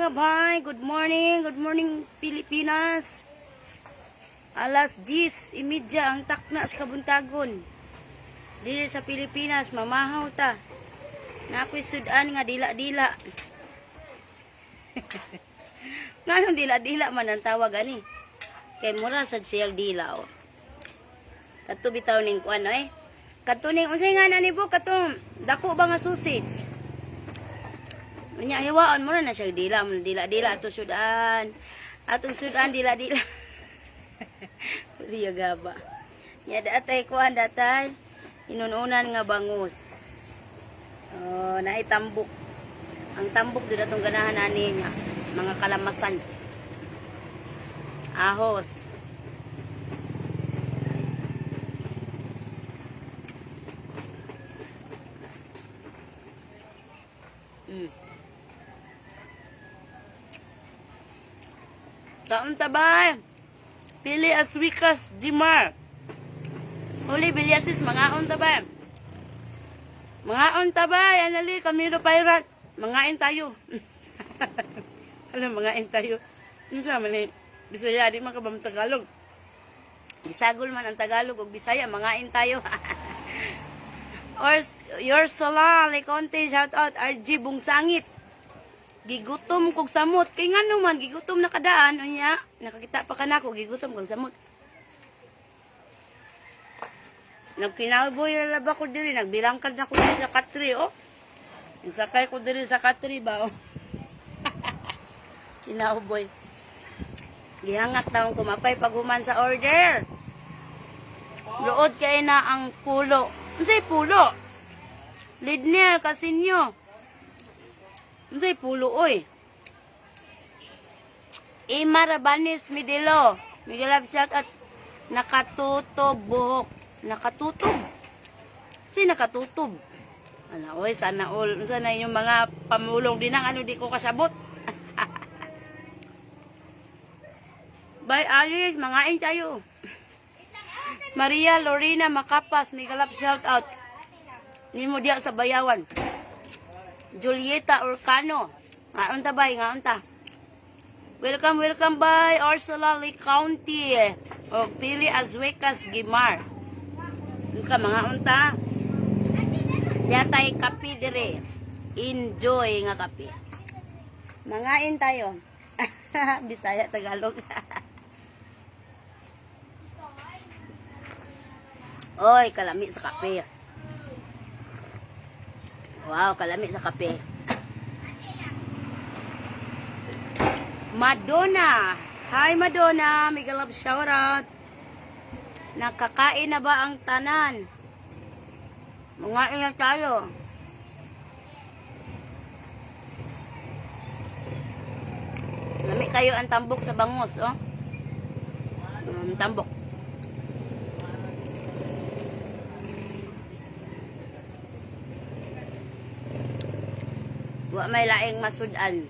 Mga bay. Good morning, Pilipinas. Alas 10:30 ang takna sa kabuntagon. Dili sa Pilipinas, mamahaw ta. Na ako'y sudan nga dila-dila. Nganong dila-dila man ang tawag ani? Kay mura sad siyang dila oh. Kato bitaw ning kuan eh. Kato ning unsay nga na ni bo, katong dako ba nga sausage? Unya hiwaon mo na siya dila mo, dila dila ato sudan. Atong sudan dila dila. Riya gaba. Nya datay kuan, datay inununan nga bangus. Oh, naay tambok. Ang tambok dito atong ganahan ani niya, mga kalamasan. Ahos. Kaon tabay. Pili Aswikas Jimar. Uli Bilyasis, mangaon tabay. Mangaon tabay, anali Camilo Pirate. Mangain tayo. Ano, mangain tayo? Ano man eh? Bisaya di man ka ba Tagalog? Gisagol man ang Tagalog ug Bisaya, mangain tayo. Or your Sola, Leconte, shout out RG Bungsangit. Gigutom kog samot. Kay ngano man gigutom na kadaan unya, nakakita pa kanako gigutom kog samot. Nagkinaboy na laba ko diri, nagbilangkad na ko diri sa katri oh. Sakay ko diri sa katri ba oh. Kinauboy. Gihangak taong kumapay paghuman sa order. Luod kay na ang pulo. Unsay pulo? Lidnel Casinyo. Unsay pulo oy? Ima Rabanis Midelo. Miguel love shout at nakatutob buhok. Nakatutob. Sino nakatutob? Ala, oy, sana all. Sana yung mga pamulong din ang ano, di ko kasabot. Bye, Alice. Mangain tayo. Maria Lorena Macapas, mega love shout out. Nimo diya sa Bayawan. Julieta Orcano. Ngaon ta bay, ngaon ta. Welcome, welcome by Ursula Lake County. O Pili Azwecas Gimar. Ka mga unta. Yatay kape dire. Enjoy nga kape. Mangain tayo. Bisaya, Tagalog. Oy, kalami sa kape. Wow, kalami sa kape. Madonna. Hi, Madonna. Mega love shout out. Nakakain na ba ang tanan? Mga ingat tayo. Lami kayo ang tambok sa bangus, oh. Tambok. Wa may laing masudan.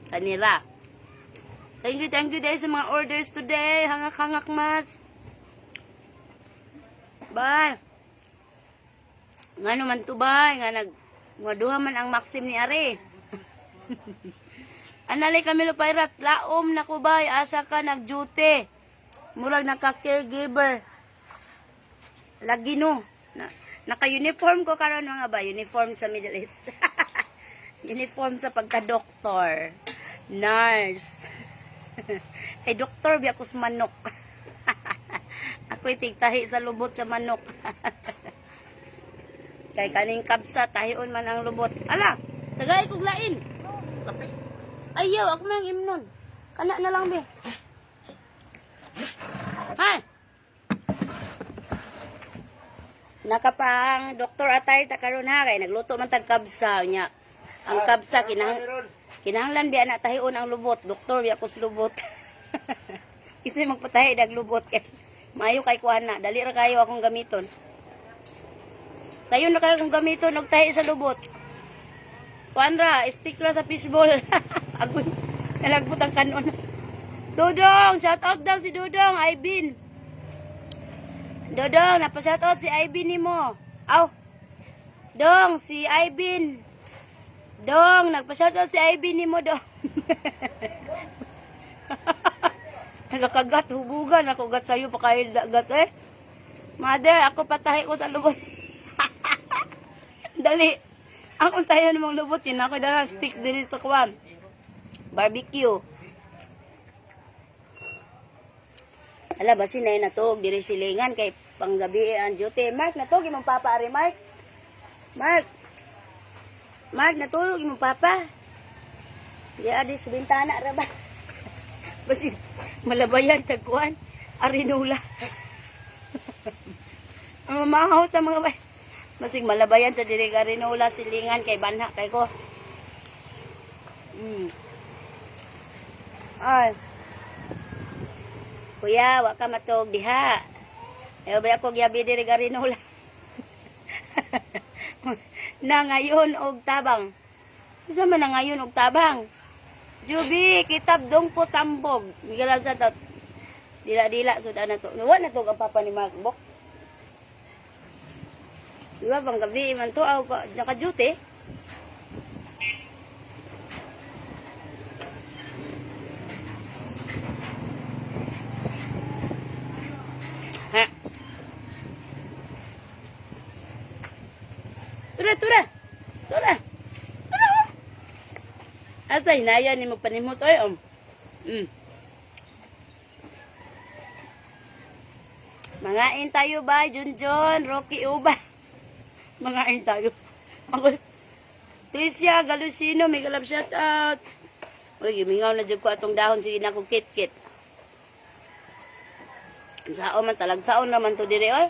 Kanila. Thank you guys sa mga orders today. Hangak-hangak mas. Bye. Nga naman to bay, nga nag nga duha man ang Maxim ni Ari. Anali Camilo Pairat, laom na ko bay, asa ka nag-duty. Murag naka-caregiver. Lagi no. Na, naka-uniform ko karon mga ba, uniform sa Middle East. Uniform sa pagka-doktor. Nurse. Kay doktor biya ko sa manok. Ako'y tigtahi sa lubot sa manok. Kay kaning kabsa, tahion man ang lubot. Ala, tagay kog lain. Kape. Ayaw, ako man ang imnon. Kana na lang, be. Hay! Nakapang doktor atay ta karon ha, kay nagluto man tag kabsa nya. Ang kabsa kinahanglan biya na tahion ang lubot. Doktor biya ko sa lubot. Kasi magpatahi dag lubot kay maayo kay kuan na. Dali ra kayo akong gamiton. Sayon na kayo akong gamiton og tahi sa lubot. Kuan ra, stick ra sa fishball. Agoy, nalagpot ang kanon. Dudong, shout out daw si Dudong, Ibin. Dudong, napa-shout out si Ibin nimo. Aw. Dong, si Ibin. Dong, nagpa-shoutout si Ivy ni mo, Dong. Nagakagat, hubugan. Ako gat sa'yo, pakain dagat eh. Mother, ako patahi ko sa lubot. Dali. Ako tayo namang lubot. Yun ako dala stick diri sa kwan. Barbecue. Ala, basin na natog. Diri silingan kay panggabi ang duty. Mark, natog imong papa, ari Mark. Mark. Mark, natulog imong papa. Di adi sa bintana ra ba? Basin, malabayan tagkuan. Arinula. Ang mamahaw ta mga bay. Basig malabayan ta diri arinula silingan kay banha kay ko. Ay. Kuya, wa ka matog diha. Ayaw ba ako giyabi diri arinula. Na ngayon og tabang. Isa man na ngayon og tabang. Juby, kitab dong po tambog. Miguel sa tot. Dila-dila sud na to. Wa na to ang papa ni Mark Bok. Di ba pang gabi man to aw pa naka-duty. Ha. Tura, tura. Tura. Tura. Oh. Asa hinaya ni magpanimot oy om. Mangain tayo ba, Junjun, Rocky Uba. Mangain tayo. Ako, Tricia Galusino, may galap shout out. Uy, gimingaw na jud ko atong dahon sige na ko kit-kit. Sao man talag saon naman to dire oy.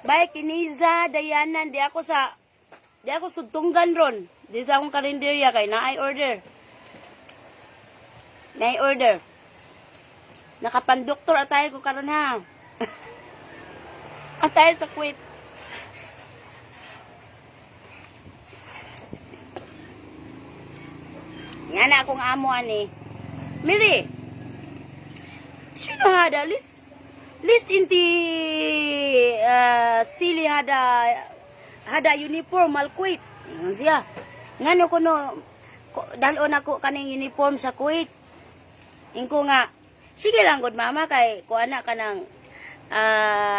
Bye Kiniza, Dayanan, di ako sugtunggan ron. Di sa akong karinderya kay naay order. Naay order. Nakapandoktor atay ko karon ha. Atay sa Kuwait. Nga na akong amo ani. Miri. Sino hada lis? Lis inti sili hada hada uniform mal Kuwait. Ingon siya. Ngano kuno dalon ako kaning uniform sa Kuwait. Ingko nga, sige lang good mama kay kuana ka nang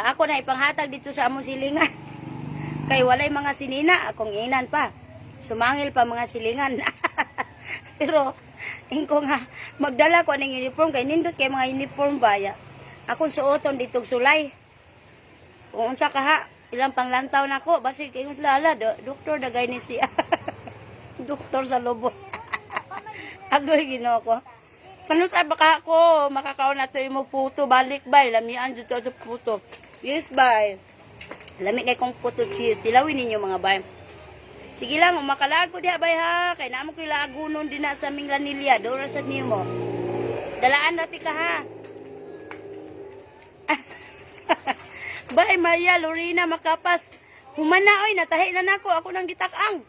ako na ipanghatag dito sa among silingan. Kay walay mga sinina, akong inan pa. Sumangil pa mga silingan. Pero ingko nga magdala ko ng uniform kay nindot kay mga uniform baya. Akong suoton dito sulay. Kung unsa ka ha, ilang panglantaw nako basig kay lala do, doktor dagay ni siya. Doktor sa lubot. Agoy Ginoo ko. Kano sa baka ako makakaon na to imo puto balik bay lamian jud to ato puto. Yes bay. Lami kay kong puto cheese. Tilawin ninyo mga bay. Sige lang, makalago diha bay ha. Kay naamo ko'y lagunon din na sa aming lanilya. Doon ra sad nimo. Dalaan natin ka ha. Bay Maria Lorena Makapas. Humana oy, natahi na nako ako nang gitak-ang.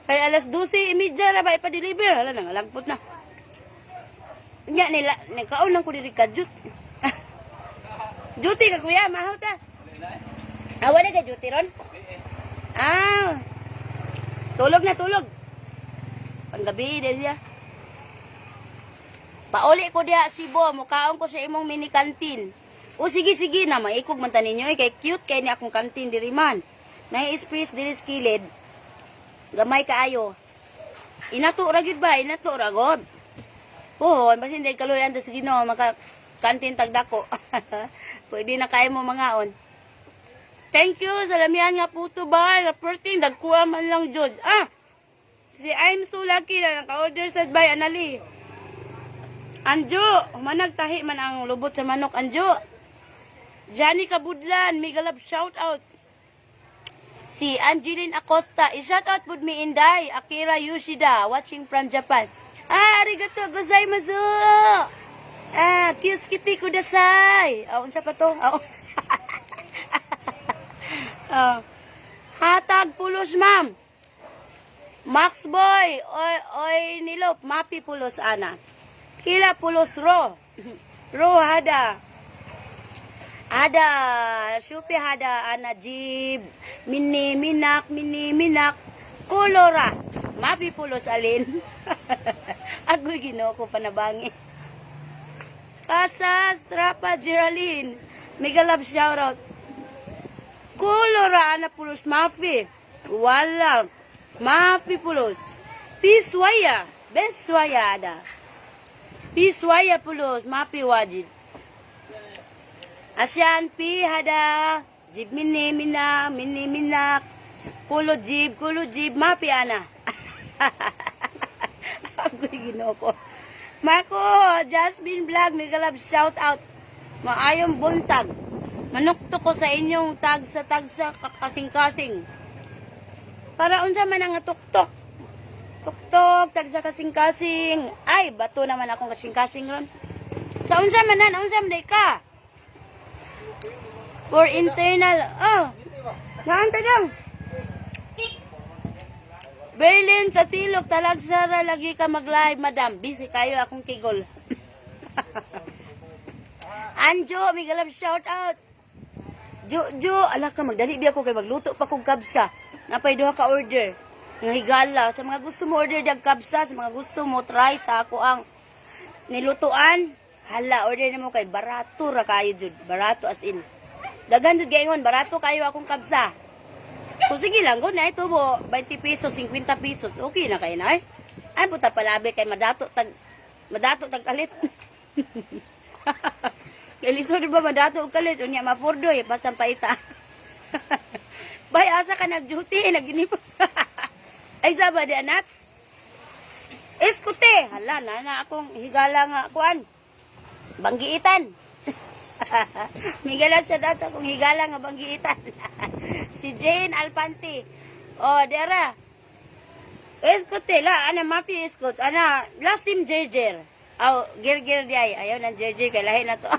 Kay alas 12:30 ra ba ipa-deliver? Hala nang lagpot na. Nya nila nagkaon lang ko diri ka-jut. Duty ka kuya, mahaw ta. Ah, wala ka duty ron? Ah. Tulog na tulog. Panggabi na siya. Pauli ko diha Sibo, mukaon ko sa imong mini kantin. O sige sige na maikog man ta ninyo eh, kay cute kay ni akong kantin diri man. Nay space diri sa kilid. Gamay kaayo. Inato ra gyud ba? Inato ra god. Oo, basin day kaluyan tas Ginoo maka kantin tagdako. Pwede na kayo mo mangaon. Thank you sa lamian nga puto ba? Sa protein dagkuha man lang jud. Ah. Si I'm so lucky na naka-order sa bay anali. Anjo, humanag tahi man ang lubot sa manok Anjo. Johnny Kabudlan, mega love shout out. Si Angeline Acosta, i-shout out pud mi Inday, Akira Yoshida, watching from Japan. Ah, arigato gozaimasu. Ah, kyuskite kudasai. Ah, unsa pa to? Ah, oh. Ah. Hatag pulos, ma'am. Max Boy, oy oy nilop, mapi pulos ana. Kila pulos ro. Ro hada. Ada, syupi hada ana jib, mini minak, mini minak. Kulora. Mapi pulos alin. Agoy, Ginoo ko, panabangi. Casas, Trapa, Geraldine. Mega love shoutout. Kulora, ana pulos, mafi. Wala. Mafi pulos. Piswaya. Beswaya ada. Piswaya pulos, mafi wajid. Asyan pi hada. Jib mini mina, mini minak. Kulo jib, mapi ana. Agoy, Ginoo ko. Marco, Jasmine Vlog, mega love shout out. Maayong buntag. Manukto ko sa inyong tagsa tagsa kasing-kasing. Para unsa man ang tuktok. Tuktok, tagsa kasing-kasing. Ay, bato naman akong kasing-kasing ron. Sa unsa man nan, unsa man day ka? For internal, oh. Naanta dong. Berlin, Katilok, Talagsara, lagi ka mag-live, madam. Busy kayo akong kigol. Anjo, mega love shout out. Jo, Jo, ala ka, magdali biya ko kay magluto pa kog kabsa. Napay duha ka order. Nga higala. Sa mga gusto mo order dag kabsa, sa mga gusto mo try sa ako ang nilutuan, hala, order na mo kay barato ra kayo jud. Barato as in. Daghan jud gaingon, barato kayo akong kabsa. Kung sige lang, go na ito mo, 20 pesos, 50 pesos, okay na kayo na eh. Ay, puta palabi kay madato tag kalit. Kay lisod ba madato og kalit, unya mapurdoy, basta paita. Bay, asa ka nag-duty, nag-inip. Ay, saba di anats? Iskute, hala na na akong higala nga kuan. Banggiitan. Miguel siya dat sa akong higala nga banggiitan. Si Jane Alpanti. Oh, dera. Iskute la ana mafi iskut ana lasim jerjer. Aw gerger di ay ayaw nang jerjer kay lahi na to.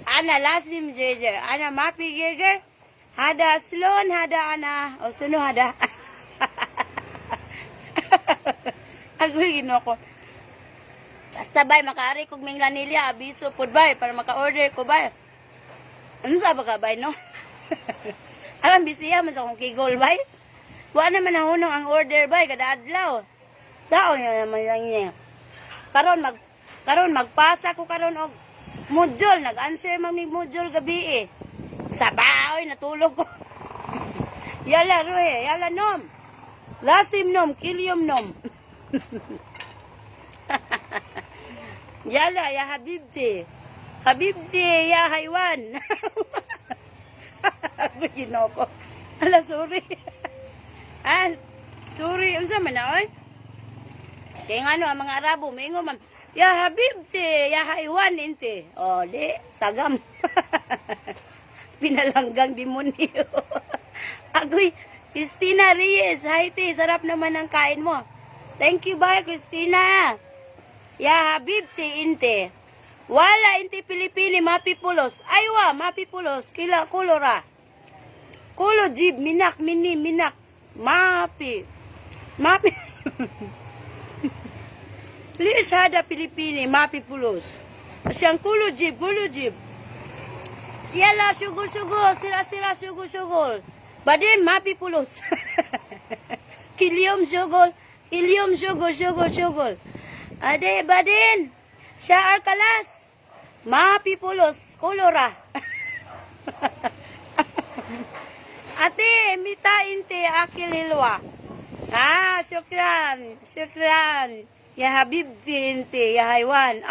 Ana lasim jerjer. Ana mafi gerger. Hada slon hada ana o suno hada. Agoy, Ginoo ko. Basta bay, makaari kog Minglanilla, abiso pod bay, para maka-order ko bay. Ano sa ba ka bay, no? Alam, bisiya man sa akong kigol bay. Wa naman nahunong ang order bay, kada adlaw. Sao niya naman lang niya. Karon magpasa ko karon og module, nag-answer man mig module gabi eh. Sabaoy, natulog ko. Yala ruhe, yala nom. Lasim nom, kilyom nom. Yala, ya habibti. Habibti, ya haywan. Ginoo ko. Ala, sorry. Ah, sorry. Unsa man na, oy? Kaya nga ano, ang mga Arabo, maingo man. Ya habibti, ya haywan, inte. O, di, tagam. Pinalanggang demonyo. Agoy, Christina Reyes, hi te, sarap naman ang kain mo. Thank you, bye, Christina. Ya habibti inte. Wala inti Pilipini mapi pulos. Aywa, mapi pulos. Kila kulora. Kulo jib minak mini minak. Mapi. Mapi. Please hada Pilipini mapi pulos. Siyang kulo jib, kulo jib. Siyala sugol sugol, sira sira sugol sugol. Badin mapi pulos. Kilyom sugol, kilyom sugol sugol sugol. Ade badin. Siya arkalas. Mapi pulos, kulora. Ate, mita inte akil hilwa. Ah, syukran, syukran. Ya habibti inte, ya haywan.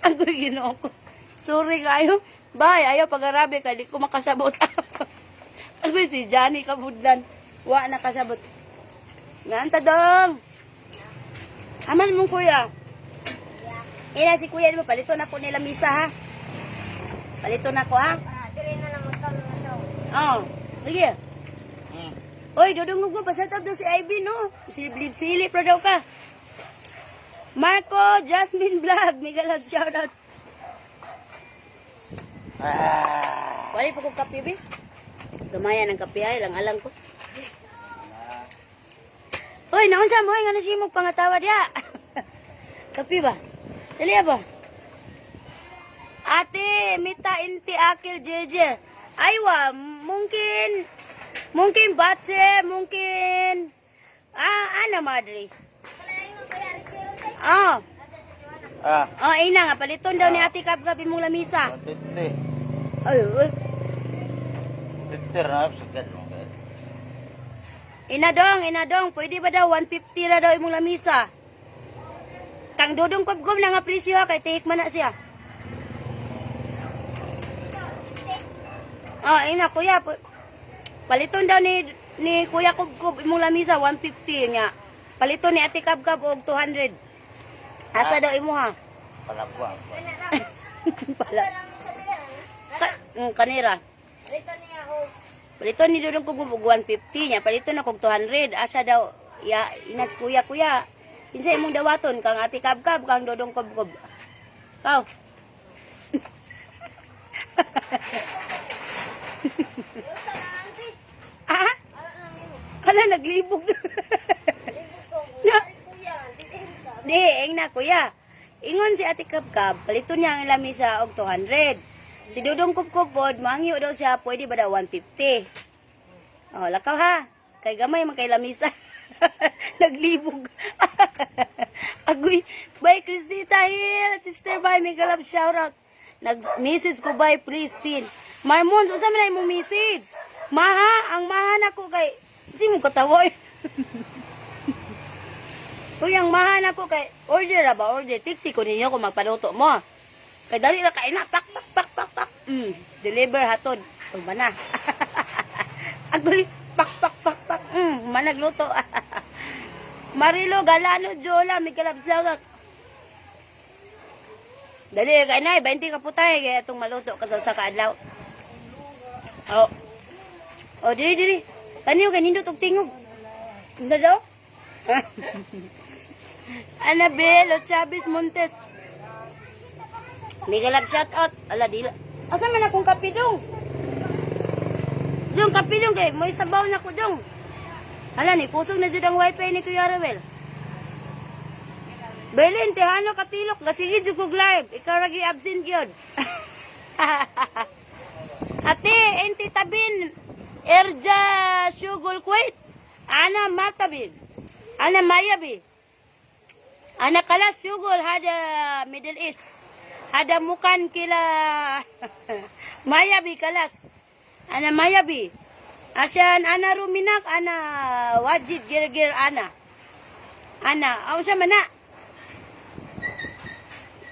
Ang Ginoo ko. Sorry kayo. Bye, ayaw pag-Arabi ka, di ko makasabot. Agoy si Johnny Kabudlan. Wa na kasabot. Nganta dong. Aman mong kuya. Ina si kuya mo palito na ko nila misa ha. Palito na ko ha. Ah, dire na lang magkaon mga tao. Oh, sige. Oy, dudungog mo pa out daw si Ivy no. Silip silip ra daw ka. Marco Jasmine Vlog, mega love shout out. Wala pa kong kape, be. Gamayan ang kape ay, lang alang ko. Hoy, naunsa mo, nga na siya mo pangatawa diya. Kape ba? Dali ba? Ate, mita inti akil jejer. Aywa, mungkin Mungkin batse, mungkin ah, ana madre. Ah, Ah, oh, ina nga paliton daw ni Ate Kabkab imong lamisa. 150. Ay, uy. 50 na sagad mo kay. Ina dong, pwede ba daw 150 ra daw imong lamisa? Kang Dodong Kubkob na nga presyo ha, kay take man na siya. Oh, ina kuya, paliton daw ni Kuya Kubkob imong lamisa 150 nga. Paliton ni Ate Kabkab og 200. Asa daw imo ha? Palagwa. Pala. Kanira. Paliton ni Dodong Kubkob og 150 nya, paliton ako og 200. Asa daw ya inas kuya kuya. Kinsa imong dawaton kang Ate Kabkab kang Dodong Kubkob? Kaw. Ah? Hala, naglibog na. Na. Di, ing na kuya. Ingon si Ate Kabkab, paliton niya ang lamisa og 200. Si Dudong Kubkob pod, mangyo daw siya, pwede ba daw 150? Oh, lakaw ha. Kay gamay man kay lamisa. Naglibog. Agoy. Bye, Chrisita Hill. Sister, bye. Mega love shout out. Nag-message ko, bye, please, sin. Marmons, unsa man na imong message? Maha, ang maha na ko kay... Hindi mo katawa eh. Uy, ang maha na ko kay... Order ra ba? Order. Tiksi ko ninyo kung magpaluto mo. Kay dali ra kay na. Pak, pak, pak, pak, pak. Deliver hatod. Pag na. Agoy, pak, pak, pak, pak. Managluto. Marilo Galano Jola, may kalab shoutout. Dali kay nay, 20 ka putay kay atong maluto ka sa usa ka adlaw. Oh. Oh, diri diri. Kaniyo kay nindot og tingog. Unsa daw? Annabel O Chavez Montes. Mega love shout out. Ala dila. Asa man akong kapidong? Dong kapidong kay mo sabaw na ko dong. Hala ni kusog na jud ang wifi ni Kuya Ruel. Berlin, Tejano, Katilok, gasige jud kog live. Ikaw lagi absent gyud. Ate, enti tabin. Erja Shugul Kuwait. Ana matabin. Ana mayabi. Ana kalas shugul hada Middle East. Hada mukan kila mayabi kalas. Ana mayabi. Asyan ana ruminak ana wajid girgir ana. Ana, aw siya mana.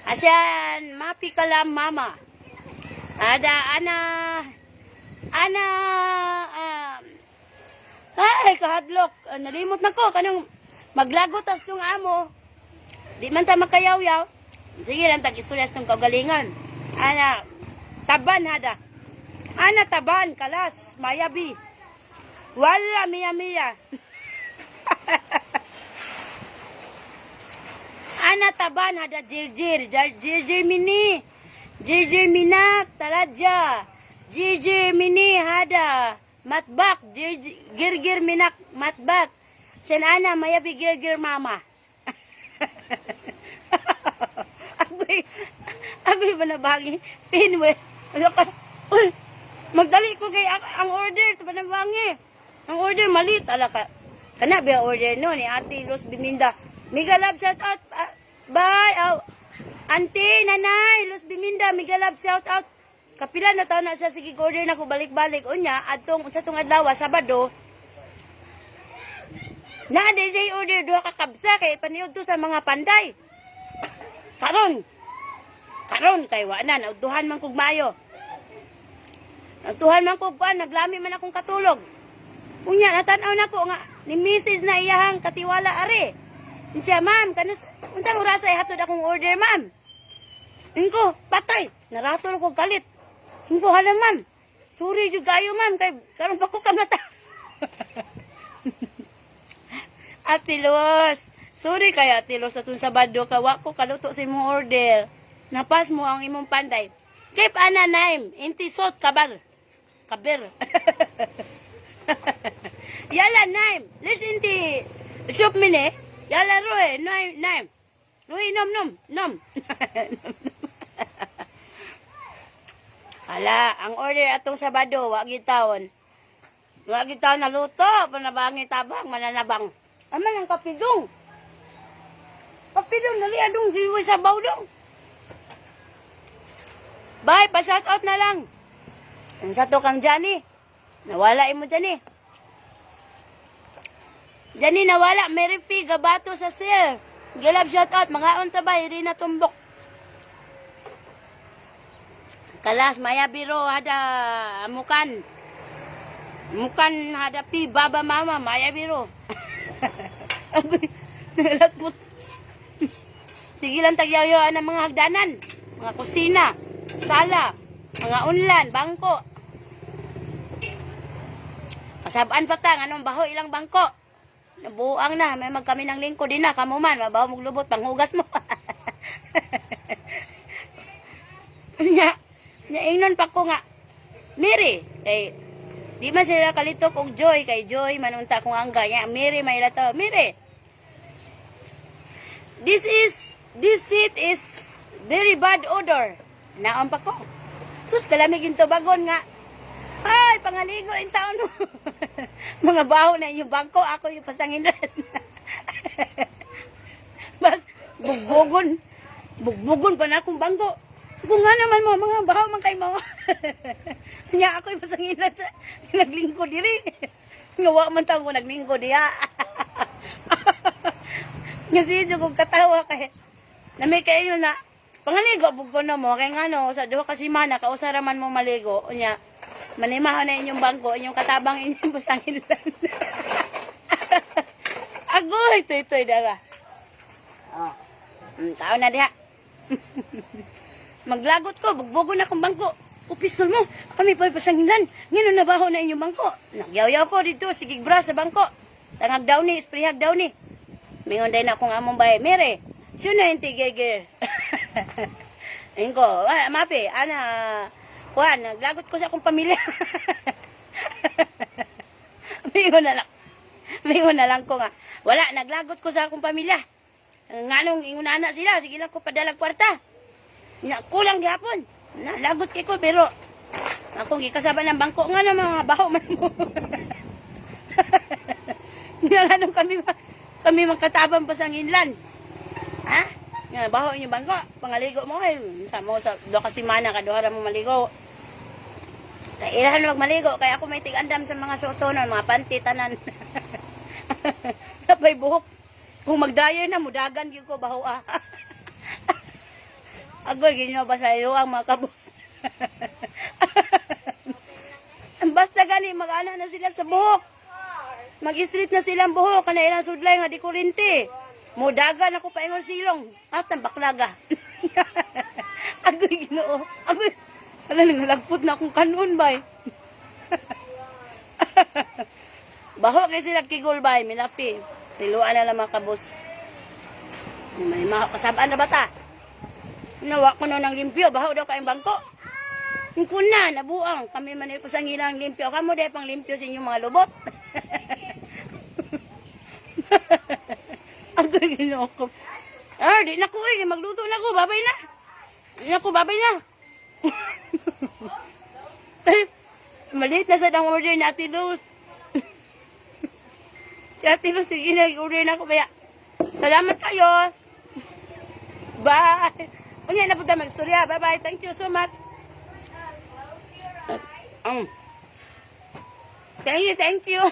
Asyan mapi kalam mama. Ada ana ana ay kahadlok. Ah, nalimot na ko kanang maglagot tas tong amo. Di man ta makayaw-yaw. Sige lang tag isturyas tong kaugalingan. Ana taban hada. Ana taban kalas mayabi. Wala miya miya. Ana taban hada jirjir, jirjir mini. Jirjir minak taladja. Jirjir mini hada matbak jirjir girgir minak matbak. Sen ana mayabi girgir mama. Agoy, agoy ba na bagi? Pinwe. Ano ka? Uy, magdali ko kay ang order, ito ba na bangi? Ang order malit, ala ka. Kana ba order no ni Ate Rose Biminda. Mega love shout out. Ah, bye. Aw, Auntie, Nanay, Luz Biminda, mega love shout out. Kapila na taon na siya sige order na ko balik-balik unya adtong sa tong adlaw Sabado. Na DJ order duha ka kabsa kay paniud to sa mga panday. Karon. Karon kay wa na naudtuhan man kog maayo. Naudtuhan man kog kuan, naglami man akong katulog. Unya natan-aw nako nga ni Mrs. na iyahang katiwala are. Unsa ma'am, kanus unsang orasa ihatod akong order ma'am? Inko, patay. Naratol ko galit. Inko, hala ma'am. Sorry jud kayo ma'am kay karon pa ko kamata. Ate Luz, sorry kay Ate Luz atong Sabado ka wa ko kaluto sa imong order. Napas mo ang imong panday. Keep ana naim, inti sot kabar. Kaber. Yala naim, lis inti shop mine. Yala roe, naim, naim. Roe nom nom nom. Ala, ang order atong Sabado wa gitawon. Wala kita naluto, panabangi tabang, mananabang. Aman ang kapidong. Kapidong, dali adong, siwi sa dong. Bye, pa-shout out na lang. Ang sa to kang Johnny. Nawala imo Johnny. Johnny nawala, Mary Fee, gabato sa sir. Gilab shout out, mga unta ba, Irina Tumbok. Kalas, Maya Biro, hada, amukan. Mukan hadapi baba mama, Maya Biro. Agoy, nalagpot. Sige lang tagyawyaan ang mga hagdanan, mga kusina, sala, mga unlan, bangko. Kasabaan pa ta, anong baho ilang bangko. Nabuang na, may magkami ng lingkod din na, kamo man, mabaho mong panghugas mo. Nya, nya ingnon pa ko nga, Mary, kay di man sila kalitok og Joy, kay Joy manunta kong angga nya, Mary may lataw, Mary. This seat is very bad odor. Naon pa ko. Sus, kalamig yung tubagon nga. Ay, pangaligo in taon mo. Mga baho na inyong bangko, ako yung pasanginan. Bas, bugbugon. Bugbugon pa na akong bangko. Kung nga naman mo, mga baho man kay mo. Nya ako yung pasanginan sa naglingko diri. Nga wa man taon ko naglingko diha. Nga siya kong katawa kay nami kayo na pangaligo bug ko na mo kay ngano sa duha ka semana kausara man mo maligo, unya manimaho na inyong bangko, inyong katabang, inyong pasangilan. Agoy, tuy tuy dara. Oh. Tao na diha. Maglagot ko, bugbugo na akong bangko. O pistol mo, kami pa'y pasangilan. Ngayon nabaho na inyong bangko. Nagyaw-yaw ko dito, sige bra sa bangko. Tangag daw ni, sprayhag daw ni. Mingon din akong among bahay. Mere, siya na yung tigigir. Ingko, ah, mapi, ana, kuan, naglagot ko sa akong pamilya. Mingon na lang. Mingon na lang ko nga. Wala, naglagot ko sa akong pamilya. Nganong ingon na sila, sige lang ko padalag kwarta. Nya, kulang gihapon. Nalagot kay ko pero akong gikasaba ng bangko nga na mga baho man mo. Nga nganong kami magkatabang pa sa nginlan. Ha? Nga baho inyong bangko, pangaligo mo ay sa mo sa do ka semana kaduha ra mo maligo. Kay ilahan magmaligo kay ako may tig-andam sa mga soto nun, mga panty tanan. Napay buhok. Kung mag-dryer na mudagan gyud ko baho ah. Agoy, ginyo ba sa iyo ang mga kabos? Basta gani, mag-ana na sila sa buhok. Mag-street na silang buhok, kana ilang sudlay nga di kurente. Mudagan ako paingon silong. Hasta baklaga. Agoy, Ginoo. Agoy. Ala, nangalagpot na akong kanon, bay. Baho kay sila kigol, bay. Milafi. Siluan na lang mga kabos. May mga kasabaan na bata. Nawa ko na ng limpyo, baho daw kayong bangko. Ko na, nabuang. Kami man ay pasangilang limpyo. Kamo dahil pang limpyo sa inyong mga lubot. Ang ginoo ko. Ah, di na ko eh. Magluto na ko. Babay na. Di na ko, babay na. Eh, maliit na sa ang order ni Ate Luz. Si Ate Luz, sige na, order na ako. Kaya, salamat kayo. Bye. Unya na punta magstorya. Bye-bye. Thank you so much. Thank you, thank you.